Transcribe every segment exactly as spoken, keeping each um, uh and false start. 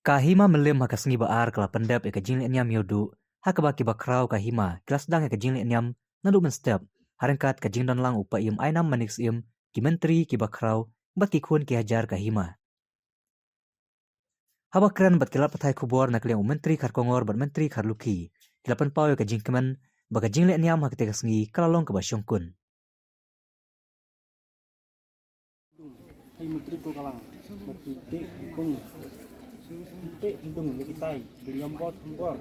Ka Hima Mylliem ha ka sngi ba ar ka la pyndep ïa ka jingleh niam Ïewduh, ha kaba ki bakhraw ka hima ki la sdang ïa ka jingleh niam naduh mynstep, ha ryngkat ka jingdon lang u Paiem Ainam Manik Syiem, ki myntri, ki bakhraw bad ki khun ki hajar ka hima. Haba kren bad ki lad pathai khubor na ka liang u Myntri Kharkongor bad Myntri Kharlukhi, ki la pynpaw ïa ka jingkmen ba ka jingleh niam ha katei ka sngi ka la long kaba shongkun. Hai Myntri ko ka lang, ba ki dei kong, ki dei kong ïa kitai, dei nombor nombor,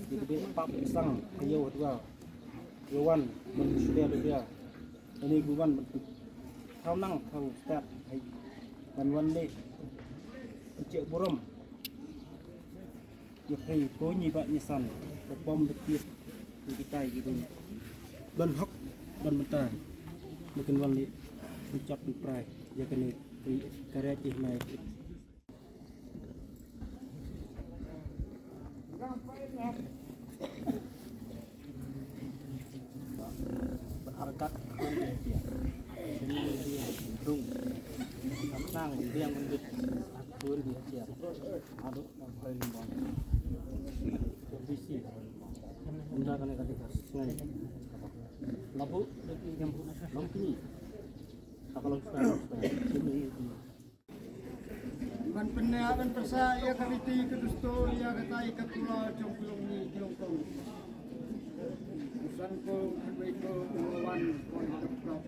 ki dei pap sang ka ïew hadwa, ïew wan ban shuda da dia, ani gu wan ban tu, thaw nang thaw start hai ban wan leh, ki cheh burom. Ïa phi ko ngi ba ngi san, ka bom da kit ngi kitai ki dei ban hok ban mynta. Ngi kan wan leh, ngi chap ngi prai ïa kane, ka rek ïa nai. Arkat dung, nang biang bendit. Aduh. Ban pynïaid ban pyrshah ïa ka riti ka dustur ïa katai ka pula jong u long ni jong kong. Usan ko, wei ko, wan ko ïa ka prok.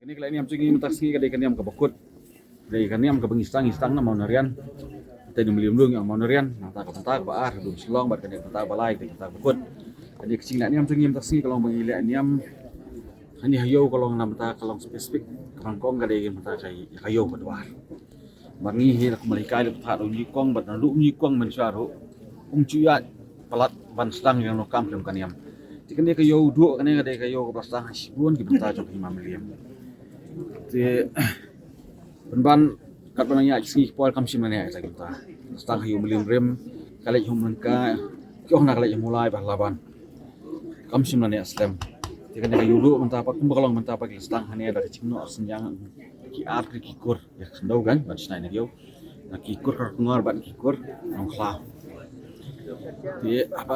Kane ka leh niam jong ngi mynta ka sngi ka dei ka niam kaba kut. Dei ka niam kaba ngi sdang, ngi sdang na Mawna Rian. Te ngi mlien lung ïa Mawna Rian, nangta ka bynta kaba ar, dum Shillong, bad kane ka bynta ba lai, kane ka bynta ba kut. Kane ka jingleh niam jong ngi mynta ka sngi ka long ba ngi leh niam. Kane ha ïew ka long na bynta ka long specific, ka nyngkong ka dei bynta ka, ka ïew ka dwar. Bad ngi hi la kumba hikai la bynta u nyngkong, bad naduh u nyngkong mynshuwa ruh um ju ïaid palat ban sdang ïa kano kam khlem ka niam. Te kane ka Ïewduh, kane ka dei ka ïew kaba sdang ha shibun ki bynta jong ka Hima Mylliem. Te pynban katba nang ïaid sngi ki por kam shym la neh ïa kita ki bynta. Sdang ha ïew Mylliem Rim, ka leit ha u Mylliem Ka, ki ong na ka leit ha u Mawlai bad Laban. Kam shym la neh slem. Te kane ka Ïewduh mynta pat kumba ka long mynta pat ki la sdang hangne da ka jingnoh synñiang ki ar ki kur. Ïa ka khyndew kan ban shna ïa ka ïew. Na ki kur Kharkongor bad ki kur Nongkhlaw. Te haba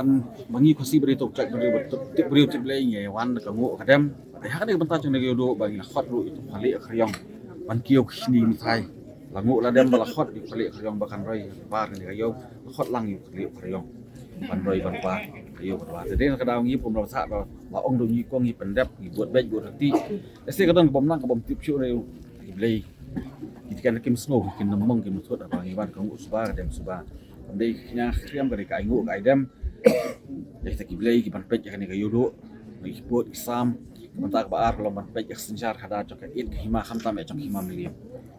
ngi Khasi ba dei tuk trek ba dei ba tuk tip briew tip Blei ngi wan ka nguh ka dem. Te ha kane ka bynta jong kane ka Ïewduh ba ngi la khot ruh ïa u khlieh khriong ban kiew ki shini mithai. La nguh la dem ba la khot ïa u khlieh khriong ba kan roi ïa ka bar kane ka ïew, la khot lang ïa u khlieh khriong ban roi ban bar ka ïew ka bar. Te dei na ka daw ngi pum la sah ba la ong da u nyngkong ngi pyndep, ngi bud beit bud reti. Lehse ka don ka bym nang ka bym tip shuh ruh ïa ki Blei. Ki dei ki kem sngew, ki kem mong, ki kem thut haba ngi wan ka nguh suba ka dem suba. Kam dei ki kñia khriam ka dei ka ai nguh ka ai dem. Dei kita ki Blei ki ban peit ïa kane ka Ïewduh. Ngi ki pud ki sam. Ka bynta kaba ar ka long ban peit ïa ka synshar khadar jong ka ïit ka hima khamtam ïa jong ka Hima Mylliem.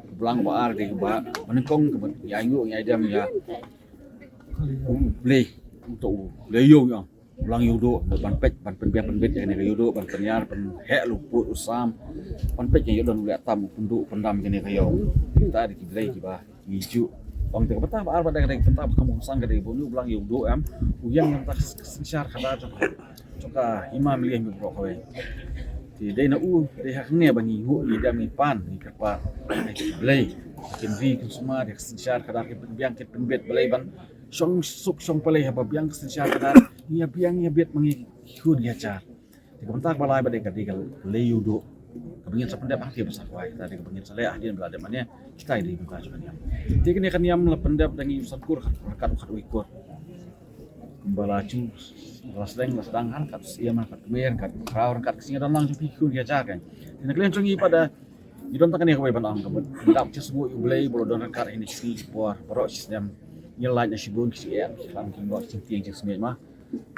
Ka bynta kaba ar dei kaba, ba nyngkong kaba ngi ai nguh ngi ai dem ïa u Blei. Uto u Blei ïew ïa u Blei Ïewduh, ban peit, ban pynbiang pynbit ïa kane ka Ïewduh, ban pynïar pynheh u pud u sam, ban peit ïa u don u leh tam u pynduh u pyndam ïa kane ka ïew. Kita dei ki Blei kiba ngi ju ong te ka bynta ba ar bad ka dei ka bynta ba kham bun sang ka dei ba une u Blei Ïewduh em u ïeng ïa ka synshar khadar jong ka Hima Mylliem baroh kawei. Te dei na u, dei ha kane ba ngi nguh ngi dem ngi pan ngi kyrpad ïa ki Blei kin ri kin sumar ïa ka synshar khadar kin pynbiang kin pynbit balei ban shong suk shong palei haba biang ka synshar khadar ngi ïa biang ngi ïa bit ma ngi ki khun ki hajar. Te ka bynta kaba lai ba dei ka dei ka Blei Ïewduh. Kaba ngin sa pyndep hangtei ba sa kwai, kita dei kaba ngin sa leh hadien ba la dep mane, kita dei bynta jong ka niam. Te kane ka niam la pyndep da ngi u san kur, khat, khat, khat wei kur. Ba la shu, ba la sdang, la sdang ha ryngkat u Syiem, ha ryngkat u Mayor, ha ryngkat u Khraw, ha ryngkat ka sngi don lang jong phi ki khun ki hajar kan. Te na ka liang jong ngi pat da ngi don tang kane kawei ban ong, ka ban dap jingsngewnguh ïa U Blei ba la don ryngkat ha kine ki sngi ki por baroh shi snem. Ngi lait na shibun ki jingeh, ki kam, ki mut, ki jingtieng jingsmiej ma.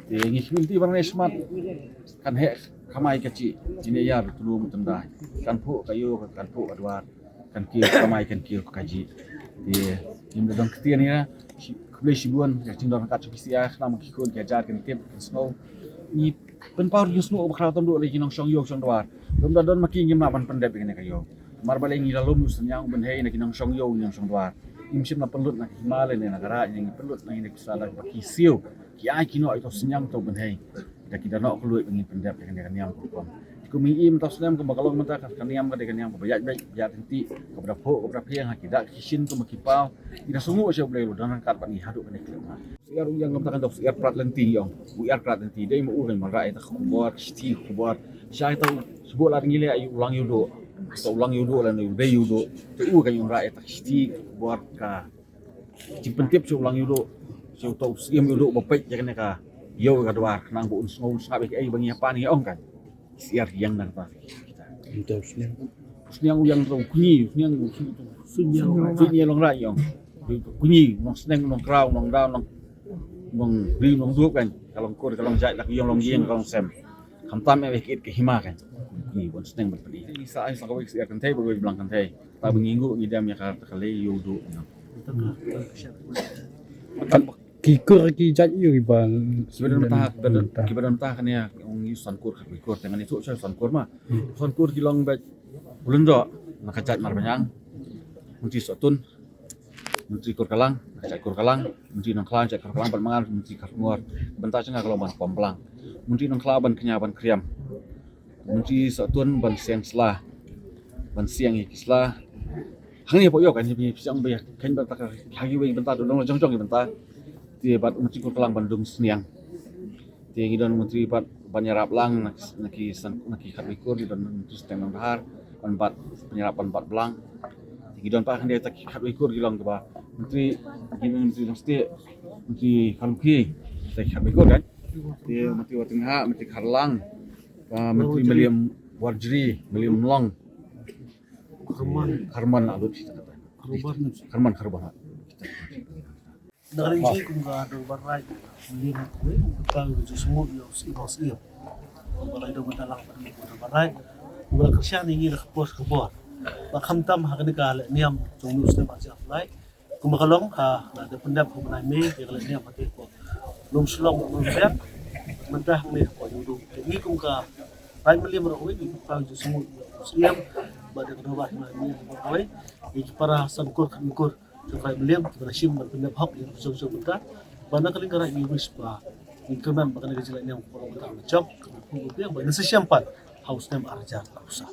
Te ngi khmih lynti ba ngi smat, kan heh kamai ka jingjynjar, tynrai tyndai, kan phuh ka ïew, kan phuh ka dwar, kan kiew ka kamai, kan kiew ka kajih. Te ngim da don ktien ïa, khublei shibun ïa ka jingdon ryngkat jong ki syiar, khnang ba ki khun ki hajar kin tip, kin sngew. Ngi pynpaw ïa ka jingsngew ba khraw tam duh la ki nongshong ïew shong dwar. Lym da don ma ki ngim lah ban pyndep ïa kane ka ïew. Namar balei ngi la lum ïa u synñiang u bynhei na ki nongshong ïew, ki nongshong dwar. Ngim shym la pynlut na ka hima lane na ka raid, ngi pynlut na kine ki sla da ba ki siew, ki ai ki noh ïa uto u synñiang uto u bynhei. Da ki da noh ka luid ba ngin pyndep ïa kane ka niam ka rukom. Te kum ngi im mynta u snem kumba ka long mynta ka, ka niam ka dei ka niam kaba ïaid beit, ïaid ryntih, kaba da phuh, kaba da phieng, ha ki dak ki shin kumba ki paw. Ngi da sngewnguh sha U Blei u la don ryngkat bad ngi haduh kane ka khlem. Syiar u ïeng kumta kan dei u syiar prat lynti ïong. U syiar prat lynti dei ma u kan wanrah ïa ta ka khubor, ka shithi ka khubor. Sha ïa ta u sbuk lad ngi leh ïa u lang ïa u duh. Ta u lang ïa u duh lane u dei ïa u duh. Te u kan wanrah ïa ta ka shithi ka khubor, ka jingpyntip sha u lang ïa u duh, sha uto u Syiem ïa u duh ba peit ïa kane ka ïew ka dwar, khnang ba un sngew un sngap ïa kaei ba ngi hap ban ngi ong kan. Syiar ïeng nangta. Mynta u sniang. U sniang u ïeng, u kñi, u sniang, u sniang, u sniang long rai ïong. U kñi, u nongsneng, u nongkraw, u nongdaw, u nong, u nongri, u nongdup kan. Ka long kur, ka long jait, la ka ïong long ïeng, ka long sem. Khamtam ïa ka it ka hima kan. U kñi, u nongsneng ban pyni. Ngi sa ai sa kawei ka syiar kynthei, ba kawei blang kynthei. Ta ba ngi nguh ngi dem ïa ka, ta ka lei ïa u duh. Ki kur ki jait ïa ki ba. Ki ba don mynta, ki ba don, ki ba don mynta kane ïa, ong ïa u Sankur khatwei kur, te ngan ïathuh sha u Sankur ma. U Sankur ki long beit u lyngdoh na ka jait Marbaniang, Myntri Sohtun, Myntri Kurkalang na ka jait Kurkalang, Myntri Nongkhlaw na ka jait Kurkalang, bad ma nga Myntri Kharkongor. Bynta jong nga ka long ban pom blang. Myntri Nongkhlaw ban kñia ban kriam. Myntri Sohtun ban siang sla, ban siang ïa ki sla. Hangne hapoh ïew kan, ngi phi siang beit kan, bynta ka ha kiwei bynta, don la jong jong ki bynta. Te bad Myntri Kurkalang ban dung sniang. Te ngi don Myntri pat ban ïarap lang na, na ki san, na ki khatwei kur, ngi don Myntri Stem Nongbhar ban bat, ban ïarap ban bat blang. Te ngi don pat hangne ta ki khatwei kur ki long kiba Myntri, ki Myntri Nongstieh, Myntri Kharlukhi, ta ki khatwei kur kan. Te Myntri Watringhah, Myntri Kharlang, ah, Myntri Mylliem Warjri, Mylliem Mlong. Kharman. Kharman, ah, lut kita kata. Kharman. Kharman, Kharman. Na ka liang jong ngi kum ka dorbar raid, Mylliem kawei, ka jingsngewnguh ïa u Syiem, u Syiem. Ba la dei ban da lang ban kum ka dorbar raid. Ba la kyrshan ïa ngi da ka por ka bor. Ba khamtam ha kane ka lehniam jong u Syiem Arjab Lai. Kumba ka long ha, la dep pyndep ha u bnai May, ïa ka lehniam ha te ko Lumshillong, Lumbiang. Mynta hangne ko Ïewduh. Te ngi kum ka Raid Mylliem ruh kawei, ngi pynpaw jingsngewnguh ïa u Syiem, bad ïa ka dorbar hima Mylliem ruh kawei, ïa ki para Sankur Khatwei Kur jong ka Raid Mylliem, kiba la shim ban pyndep hok ïa ka jong jong mynta. Bad na ka liang ka raid ngi wish ba ngin kyrmen ba kane ka jinglehniam kaba long mynta kan jop, kaba pynbiang, bad ngin sa ïashem pat ha u snem ar hajar arphew saw.